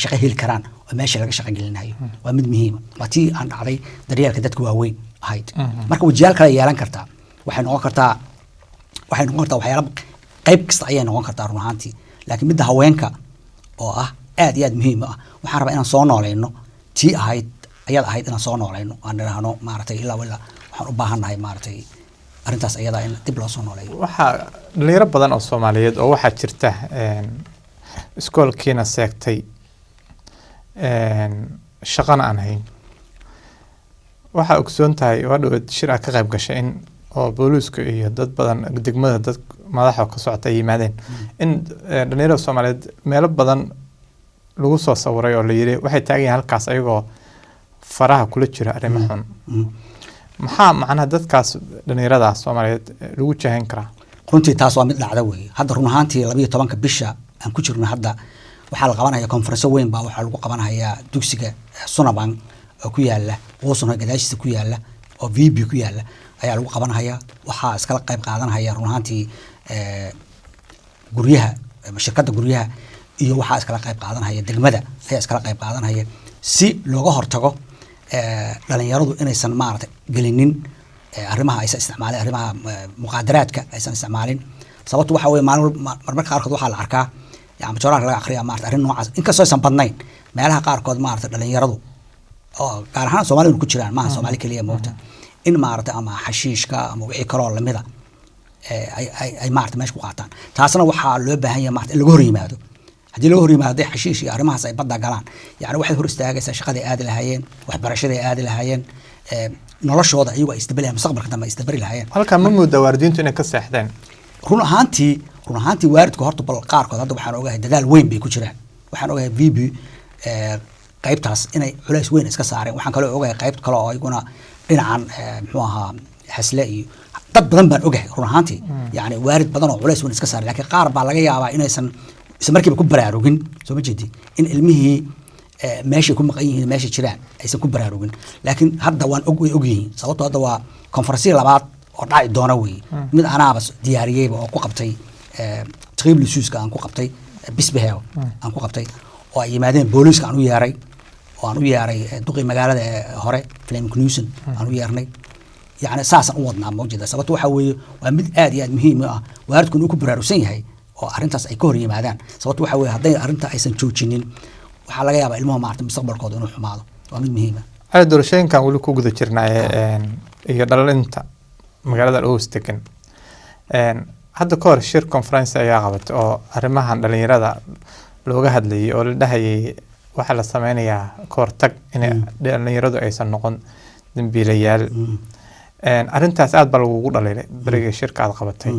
shaqo heli karaan oo meesha laga shaqo gelinayo. Waa mid muhiima. Waa tii aan dhacday daryeelka dadka waaweyn ahayd. Marka wajiyaal kale yeelan kartaa, waxay noqon kartaa waxyaala qayb kasta ayay noqon kartaa run ahaantii. Laakiin midda haweenka oo ah aad iyo aad muhiim u ah, waxaan rabaa inaan soo nooleyno tii ahayd, ayada ahayd inaan soo nooleyno, aan nidhaahno maaragtay ilaa ilaa waxaan u baahannahay maaragtay arrintaas ayada in dib loo soo nooleeyo. Waxaa dhalinyaro badan oo Soomaaliyeed oo waxaa jirta iskoolkiina seegtay, shaqana aan hayn. Waxaa ogsoon tahay waa dhaweed shir aad ka qayb gashay in oo booliisku iyo dad badan degmada dad madaxa ka socota ay yimaadeen, in dhalinyarada Soomaaliyeed meelo badan lagu soo sawiray oo la yiri waxay taagan yihiin halkaas ayagoo faraha kula jira arrimo xun. Maxaa macnaha dadkaas dhalinyarada Soomaaliyeed lagu jahayn karaa? Runtii taas waa mid dhacda weeye. Hadda run ahaantii 12-ka bisha aan ku jirno hadda waxaa la qabanaya konferenso weyn baa waxaa lagu qabanayaa dugsiga Sunabank oo ku yaala Quusunho gadaashiisa ku yaala oo VB ku yaala ayaa lagu qabanaya. Waxaa iskala qayb qaadanaya run ahaantii guryaha, shirkadda guryaha, iyo waxaa iskala qayb qaadanaya degmada ayaa iskala qayb qaadanaya, si looga hortago dhalinyaradu inaysan maarata gelinin arrimaha, aysan isticmaalin arrimaha muqaadaraadka aysan isticmaalin. Sababtu waxa weye, maalin marmarka qaarkood waxaa la arkaa yani jooraalka laga akhriya maarata arrin noocaas, inkastoo aysan badnayn meelaha qaarkood, maarata dhalinyaradu oo gaar ahaan Soomaalida ku jiraan, maaha Soomaali keliya moogta, in maarata ama xashiishka ama wixii kaloo lamida ay maarata meesha ku qaataan. Taasna waxaa loo baahan yahay maarata in laga hor yimaado. Haddii laga hor yimaado, hadday xashiish iyo arrimahaas ay badda galaan, yani waxay hor istaagaysaa shaqaday aadi lahaayeen, waxbarashaday aadi lahaayeen, noloshooda iyagu ay isdabeli, mustaqbalka dambe ay isdabari lahaayeen. Halkaa ma moodaa waalidiintu inay ka seexdeen? Run ahaantii waalidku horta bal qaarkood hadda waxaan ogahay dadaal weyn bay ku jiraan. Waxaan ogahay VB qaybtaas inay culays weyn iska saareen. Waxaan kaloo ogahay qayb kale oo iyaguna dhinacan muxuu ahaa Hasle iyo dad badan baan ogahay run ahaantii, yani waalid badan oo culays weyn iska saaray. Laakiin qaar baa laga yaabaa inaysan isla markiiba ku baraarugin, soo ma jeedi, in ilmihii meeshay ku maqan yihiin, meeshay jiraan aysan ku baraarugin. Laakiin hadda waan og, way og yihiin. Sababtoo hadda waa konferensiya labaad oo dhaci doona weeye. Mid anaaba diyaariyeyba oo ku qabtay Triblisuuska aan ku qabtay, Bisbehel aan ku qabtay, oo ay yimaadeen booliiska aan u yeeray, oo aan u yeeray duqii magaalada ee hore Flemming Knudsen aan u yeernay. Yani saasaan u wadnaa, ma ujeeda? Sababto waxaa weeye waa mid aad iyo aad muhiim u ah waalidku inuu ku baraarugsan yahay oo arrintaas ay ka hor yimaadaan. Sababto waxaa weeye hadday arrinta aysan joojinin, waxaa laga yaabaa ilmuhu maarata mustaqbalkooda inuu xumaado. Waa mid muhiim ah. Cali, doorashooyinkan weli ku guda jirnaaye iyo dhalinyarada magaalada Aarhus degan. Hadda ka hor shir conference ayaa qabatay oo arrimahan dhalinyarada looga hadlayay oo la dhahayay Waxaa la sameynayaa kahortag inay dhalinyaradu aysan noqon dambiilayaal. Arrintaas aad baa lagugu dhaliilay berigii shirka aad qabatay.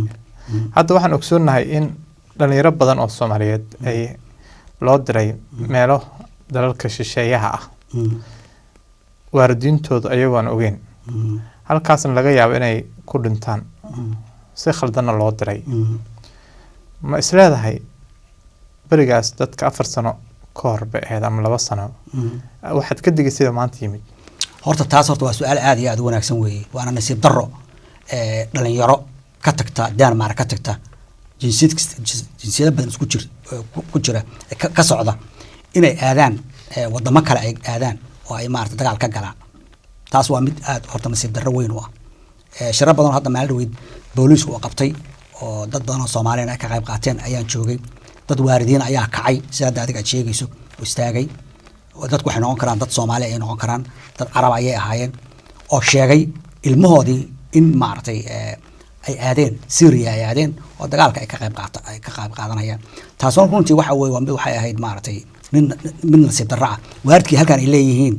Hadda waxaan ogsoonnahay in dhalinyaro badan oo Soomaaliyeed ay loo diray meelo dalalka shisheeyaha ah, waalidiintoodu ayagoon ogeyn, halkaasna laga yaabo inay ku dhintaan, si khaldanna loo diray. Ma isleedahay berigaas dadka 4 sano ka hor bay ahayd ama 2 sano waxaad ka digay sida maanta yimid? Horta taas horta waa su-aal aad iyo aad u wanaagsan weeye, waana nasiib darro dhalinyaro ka tagta Denmark, ka tagta jinsiyad jinsiyado badan isku jir ku jira ka socda inay aadaan wadamo kale, ay aadaan oo ay maarata dagaal ka galaan. Taas waa mid aad horta nasiib darro weyn u ah. Shirar badan oo hadda maalin dhaweyd booliisku uu qabtay oo dad badan oo Soomaaliyan ay ka qayb qaateen ayaan joogay. Dad waalidiin ayaa kacay, sida hadda adiga aad sheegayso, oo istaagay, oo dadku waxay noqon karaan dad Soomaali ayay noqon karaan, dad Carab ayay ahaayeen, oo sheegay ilmahoodii in maaragtay ay aadeen Syria, ay aadeen oo dagaalka ay ka qayb qaata, ay ka qayb qaadanayaan. Taasoo runtii waxa weeye waa mid waxay ahayd maaragtay mid mid nasiib darro ah. Waalidkii halkan ay leeyihiin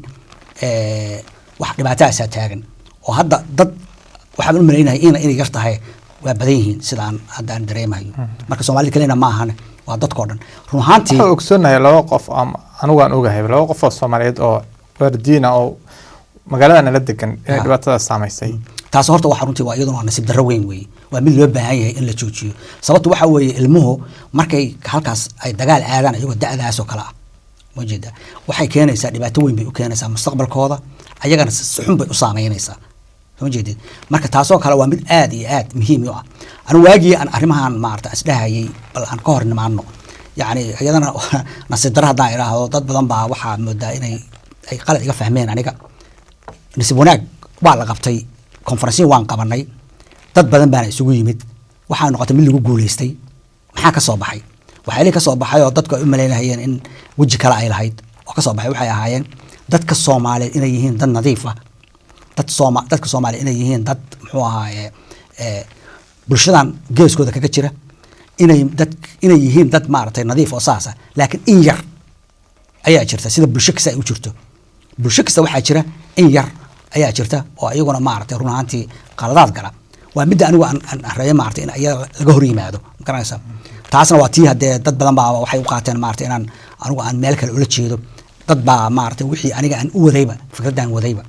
wax dhibaatahaasaa taagan oo hadda dad waxaan u malaynahay inay yar tahay, waa badan yihiin sidaan hadda aan dareemayo. Marka Soomaalida kalena ma ahan, waa dadkoo dhan run ahaantii. Waxaan ogsoonnahay laba qof ama anigu aan ogahay laba qof oo Soomaaliyeed oo waalidiina oo magaalada nala degan inay dhibaatadaas saamaysay. Taas horta waxa runtii waa iyaduna waa nasiib darro weyn weeye, waa mid loo baahan yahay in la joojiyo. Sababta waxa weeye ilmuhu markay halkaas ay dagaal aadaan iyagoo da'daas oo kale ah, ma jeeda, waxay keenaysaa dhibaato weyn bay u keenaysaa mustaqbalkooda, ayagana si xun bay u saameynaysaa, soo ma jeedid? Marka taasoo kale waa mid aad iyo aad muhiim u ah. Anigu waagii aan arrimahan maarata isdhahayay bal aan ka hor nimaano, yacni iyadana nasiib darro haddaan idhaahdo, dad badan baa waxaa moodaa inay ay qalad iga fahmeen aniga. Nasiib wanaag waa la qabtay konferensiyo, waan qabanay, dad badan baana isugu yimid. Waxaa noqotay mid lagu guuleystay. Maxaa ka soo baxay? Waxyaalihii ka soo baxay oo dadku ay u malaynayeen in weji kale ay lahayd oo ka soo baxay waxay ahaayeen dadka Soomaaliyeed inay yihiin dad nadiif ah, dadka Soomaaliyeed inay yihiin dad muxuu ahaaye bulshadan geeskooda kaga jira, inay yihiin dad maaragtay nadiif oo saasa. Laakiin in yar ayaa jirta, sida bulsho kasta ay u jirto, bulsho kasta waxaa jira in yar ayaa jirta oo iyaguna maaragtay run ahaantii qaladaad gala. Waa midda anigu aan rabay maaragtay in iyada laga hor yimaado, ma garanaysaa? Taasna waa tii haddee dad badan baa waxay u qaateen maaragtay inaan anigu aan meel kale ula jeedo. Dad baa maaragtay wixii aniga aan u wadayba, fikraddaan wadayba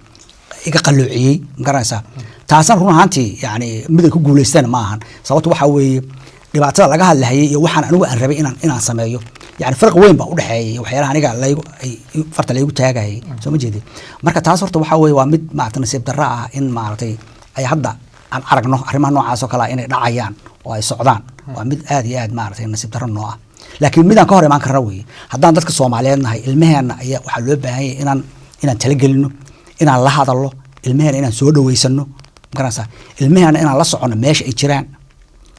iga qalloociyey, ma garanaysaa? Taasna run ahaantii yani mid ay ku guuleysteen ma ahan. Sababto waxaa weeye dhibaatada laga hadlahayay iyo waxaan anigu aan rabay inaan sameeyo, yani farqi weyn baa udhexeeyay iyo waxyaalaha aniga laygu ay farta laygu taagayay, soo ma jeedid? Marka taas horta waxaa weeye waa mid maaragtay nasiib darro ah in maaragtay ay hadda aan aragno arrimaha noocaas oo kale ah inay dhacayaan oo ay socdaan. Waa mid aad iyo aad maaragtay nasiib darro noo ah, laakiin midaan ka hor imaan karna weeye. Haddaan dadka Soomaaliyeed nahay, ilmaheenna ayaa waxaa loo baahan yahay inaan talagelino, inaan la hadallo ilmaheena, inaan soo dhaweysano, magaranaysaa, ilmaheena inaan la soconno meesha ay jiraan.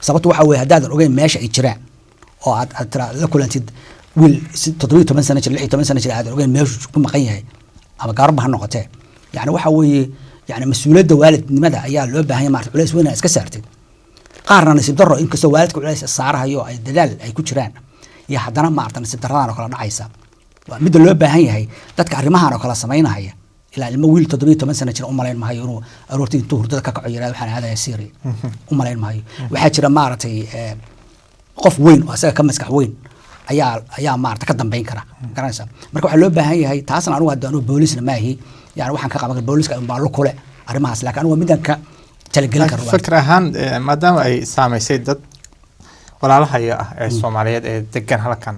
Sababto waxaa weeye haddaadan ogeyn meesha ay jiraan oo aad tira la kulantid wiil si 17 sano jir, 16 sano jir, aadan ogeyn meeshuu ku maqan yahay ama gaarba ha noqotee, yani waxa weeye yani mas-uuliyadda waalidnimada ayaa loo baahan yahay maarata culays weyn inaad iska saartid. Qaarna nasiib darro, inkastoo waalidka culays saarahayo, ay dadaal ay ku jiraan iyo haddana maarata nasiib darradan oo kale dhacaysa. Waa midda loo baahan yahay dadka arrimahan oo kale samaynahaya. Ilaa ilmo wiil 17 sano jira u malayn mahayo inuu aroortii intuu hurdada ka kaco yirahdo waxaan aadaya Syria, u malayn mahayo. Waxaa jira maaragtay qof weyn oo asaga ka maskax weyn ayaa maarata ka dambeyn kara, garanaysa? Marka waxaa loo baahan yahay taasna. Anigu hadda anigu boolisna maahi, yani waxaan ka qaban kara booliska unbaa lu kule arrimahaas, laakiin anigu midaan ka talagelin karo. Fikir ahaan maadaama ay saamaysay dad walaalahaya ah ee Soomaaliyeed ee degan halkan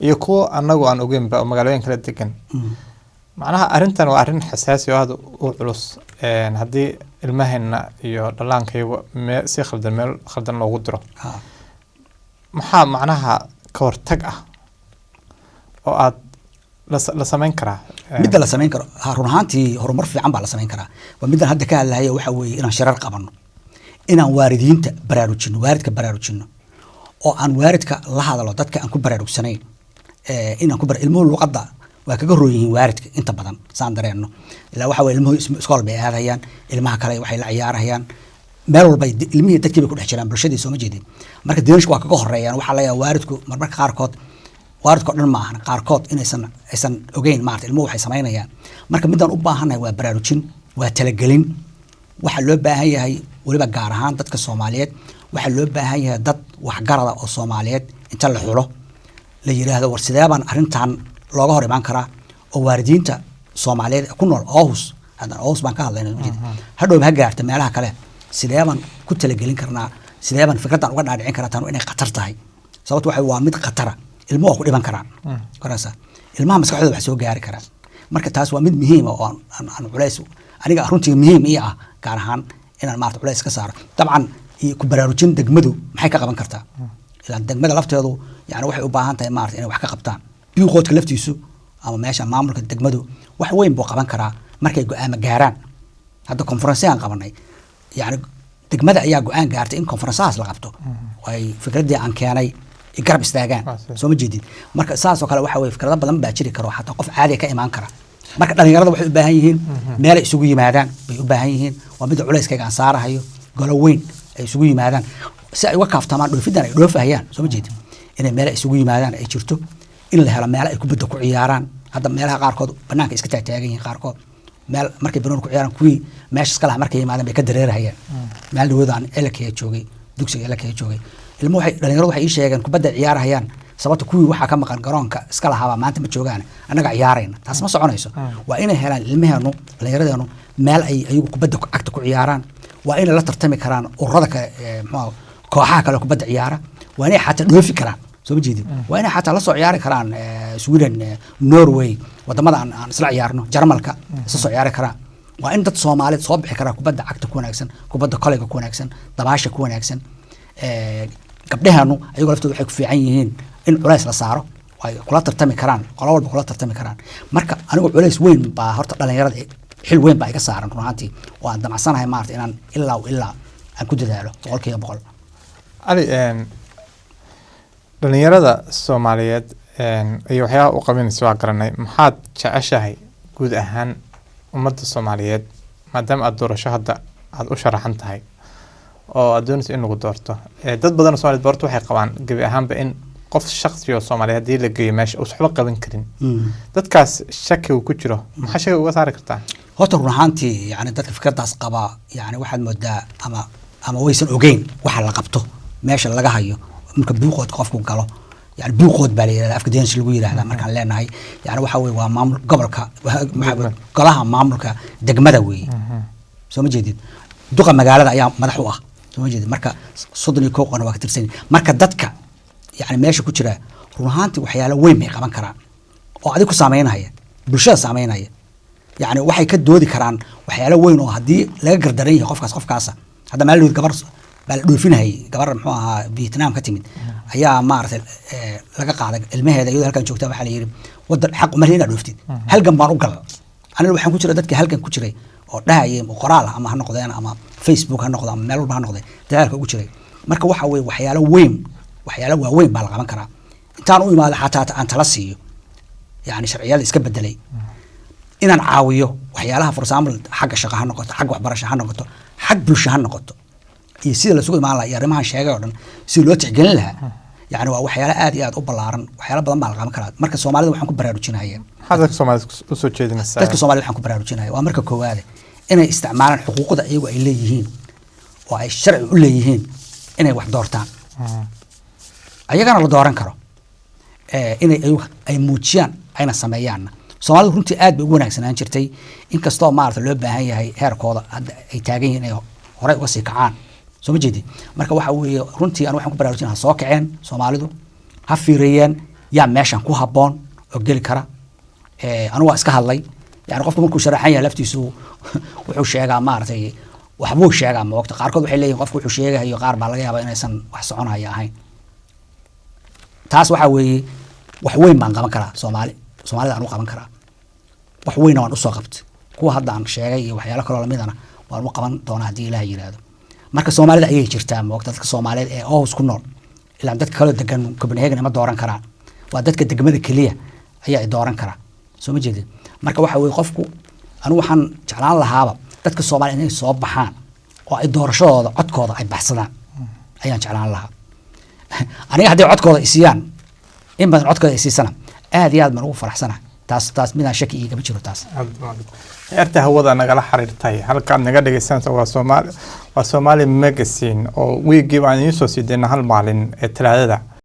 iyo kuwa anagu aan ogeynba oo magaalooyin kala degan, macnaha arrintan waa arrin xasaasi oo aada u culus. Haddii ilmaheena iyo dhallaankayagu si khaldan meel khaldan loogu diro, maxaa macnaha ka hortag ah oo aad la samayn karaa? Midda la samayn karo, ha, run ahaantii horumar fiican baa la samayn karaa. Waa middan hadda ka hadlahaya, waxa weeye inaan shirar qabanno, inaan waalidiinta baraarujino, waalidka baraarujino, oo aan waalidka la hadalo dadka aan ku baraarugsanayn inaan ku bar ilmuhu luqadda waa kaga roon yihiin waalidka inta badan saan dareenno. Ilaa waxa weye ilmuhu iskool bay aadayaan, ilmaha kale waxay la ciyaarayaan meel walba, ilmihii dadkii bay ku dhex jiraan bulshadii, soo ma jeedin? Marka Danish waa kaga horeeyaan. Waxaa laga yaabaa waalidku marmarka qaarkood Waalidka oo dhan ma ahan, qaarkood inaysan aysan ogeyn maarata ilmuhu waxay samaynayaan. Marka midaan u baahannahay waa baraarujin, waa talagelin. Waxaa loo baahan yahay weliba gaar ahaan dadka Soomaaliyeed, waxaa loo baahan yahay dad waxgarada oo Soomaaliyeed inta la xulo la yidhaahdo, war sidee baan arrintan looga hor imaan karaa, oo waalidiinta Soomaaliyeed ee ku nool Aarhus, haddana Aarhus baan ka hadlayna, hadhowba ha gaarta meelaha kale, sidee baan ku talagelin karnaa, sidee baan fikraddan uga dhaadhicin karaa tanu inay khatar tahay? Sababto waxa waa mid khatara, ilmuhu waa ku dhiban karaan karaysa, ilmaha maskaxdooda wax soo gaari karaan. Marka taas waa mid muhiima oo aan culays aniga runtii muhiim ii ah, gaar ahaan inaan maarata culays ka saaro. Dabcan iyo ku baraarujin, degmadu maxay ka qaban kartaa? Ilaan degmada lafteedu yani waxay u baahan tahay maarata inay wax ka qabtaan. Byrådka laftiisu ama meesha maamulka degmadu wax weyn buu qaban karaa markay go-aamo gaaraan. Hadda konferensiyan qabanay, yani degmada ayaa go-aan gaartay in konferensahaas la qabto oo ay fikraddii aan keenay ay garab istaagaan. Soo ma jeedid? Marka saas oo kale waxa weye fikrado badan baa jiri karo, xataa qof caadiga ka imaan kara. Marka dhalinyarada waxay u baahan yihiin meelay isugu yimaadaan bay u baahan yihiin. Waa midda culayskayga aan saarahayo, golo weyn ay isugu yimaadaan si ay uga kaaftamaan dhoofidan ay dhoofahayaan. Soo ma jeedid? Inay meel ay isugu yimaadaan ay jirto, in la helo meelo ay kubadda ku ciyaaraan. Hadda meelaha qaarkood banaanka iska taagtaagan yihiin qaarkood, meel markay banooni ku ciyaaraan kuwii meesha iska lahaa markay yimaadaan bay ka dareerahayaan. Meel dhawoodaan Elakaya joogay, dugsiga Elakaya joogay, ilmo waxay dhalinyaradu waxay ii sheegeen kubadda ciyaarahayaan sababta kuwii waxaa ka maqan garoonka iska lahaabaa maanta ma joogaan, annaga ciyaarayna. Taas ma soconayso. Waa inay helaan ilmaheenu, dhallinyaradeenu meel ay ayagu kubadda cagta ku ciyaaraan. Waa inay la tartami karaan ururada kale ee, muxuu kooxaha kale kubadda ciyaara. Waa inay xataa dhoofi karaan. Soo ma jeedid? Waa inay xataa la soo ciyaari karaan Sweden, Norway, wadamada aan isla ciyaarno, Jarmalka isla soo ciyaari karaan. Waa in dad Soomaaliyeed soo bixi karaa, kubadda cagta ku wanaagsan, kubadda koleyga ku wanaagsan, dabaasha ku wanaagsan. Gabdhaheenu ayagoo laftooda waxay ku fiican yihiin in culays la saaro oo ay kula tartami karaan, qolo walba kula tartami karaan. Marka anigu culays weyn baa horta dhalinyarada, xil weyn baa iga saaran run ahaantii, oo aan damacsanahay maarata inaan ilaa ilaa aan ku dadaalo 100%. Cali, dhalinyarada Soomaaliyeed iyo waxyaabaha u qabanaysa waa garanay. Maxaad jeceshahay guud ahaan ummadda Soomaaliyeed, maadaama aad doorasho hadda aada u sharaxan tahay oo aad doonayso in lagu doorto? Dad badan oo Soomaaliyeed borto waxay qabaan gebi ahaanba in qof shaksi oo Soomaaliyeed haddii la geeyo meesha uusan waxba qaban karin. Dadkaas shakiga ku jiro maxaa shakiga uga saari kartaa? Horta run ahaantii yani dadka fikraddaas qaba yani waxaad moodaa ama waysan ogeyn waxa la qabto, meesha laga hayo. Marka byrådka qofku galo, yani byråd baa la yidhahda, afka Danish lagu yidhahda. Markaan leenahay yani waxa weye waa maamul gobolka, golaha maamulka degmada weeye. Soo ma jeedid? Duqa magaalada ayaa madax u ah. Soo ma jeedid? Marka 31 qona waa ka tirsan yihiin. Marka dadka yani meesha ku jira run ahaantii waxyaalo weyn bay qaban karaan oo adig ku saameynaya, bulshada saameynaya. Yani waxay ka doodi karaan waxyaalo weyn oo haddii laga gardaran yahay qofkaas, qofkaasa hadda maalin gabar baa la dhoofinayay, gabar muxuu ahaa Vietnam ka timid ayaa maaragtay laga qaaday ilmaheeda iyadoo halkan joogta. Waxaa la yidhi wadan xaq uma lihi inaad dhooftid. Halgan baan u gal aniga, waxaan ku jira dadka halgan ku jiray oo dhahayay qoraal ama ha noqdeen ama Facebook ha noqdo ama meel walba ha noqdeen dadaalka ugu jiray. Marka waxa weye waxyaalo weyn, waxyaalo waaweyn baa la qaban karaa. Intaan u imaado xataa aan tala siiyo, yani sharciyada iska bedelay inaan caawiyo waxyaalaha, for example xagga shaqo ha noqoto, xagga waxbarasho ha noqoto, xag bulsho ha noqoto, iyo sida lasugu imaan lahaa iyo arrimahan sheegay oo dhan sida loo tixgelin lahaa. Yani waa waxyaalo aad iyo aad u ballaaran, waxyaalo badan baa la qaban karaa. Marka Soomaalida waxaan ku baraarujinaya Maxaad dadka Soomaalida usoo jeedinaysaa? Dadka Soomaalida waxaan ku baraarujinaya waa marka koowaade inay isticmaalaan xuquuqda iyagu ay leeyihiin oo ay sharci u leeyihiin inay wax doortaan, ayagana la dooran karo, inay ayagu ay muujiyaan ayna sameeyaanna. Soomaalidu runtii aad bay ugu wanaagsanaan jirtay, inkastoo maarata loo baahan yahay heerkooda hadda ay taagan yihiin inay horey uga sii kacaan. Soo ma jeedid? Marka waxa weeye runtii anu waxaan ku baraarujin ha soo kaceen Soomaalidu, ha fiiriyeen yaa meeshan ku habboon oo geli kara. Anu waa iska hadlay, yani qofku markuu sharaxan yahay laftiisu wuxuu sheegaa maaragtay waxbuu sheegaa moogta. Qaarkood waxay leeyihin qofku wuxuu sheegahayo qaar baa laga yaabaa inaysan wax soconaya ahayn. Taas waxaa weeye wax weyn baan qaban karaa Soomaali, Soomaalida aan u qaban karaa wax weynna waan usoo qabtay. Kuwa hadda aan sheegay iyo waxyaalo kaloo lamidana waan u qaban doonaa haddii Ilaah yiraahdo. Marka Soomaalida ayay jirtaa moogta, dadka Soomaaliyeed ee Aarhus ku nool, ilaan dadka kaloo degan Copenhagen ima dooran karaan, waa dadka degmada keliya ayaa i dooran karaa. Soo ma jeedin? Marka waxa weye qofku anigu waxaan jeclaan lahaaba dadka Soomaaliya inay soo baxaan oo ay doorashadooda codkooda ay baxsadaan ayaan jeclaan lahaa aniga. Hadday codkooda isiiyaan In badan codkooda ay siisana aad iyo aad baan ugu faraxsanahay. Taas midaan shaki igama jiro taas. Heerta hawada nagala xiriirtay, halkaad naga dhegeysanaysa waa Soomaali Magazine oo wiigii baan idiin soo sii deyna hal maalin ee Talaadada.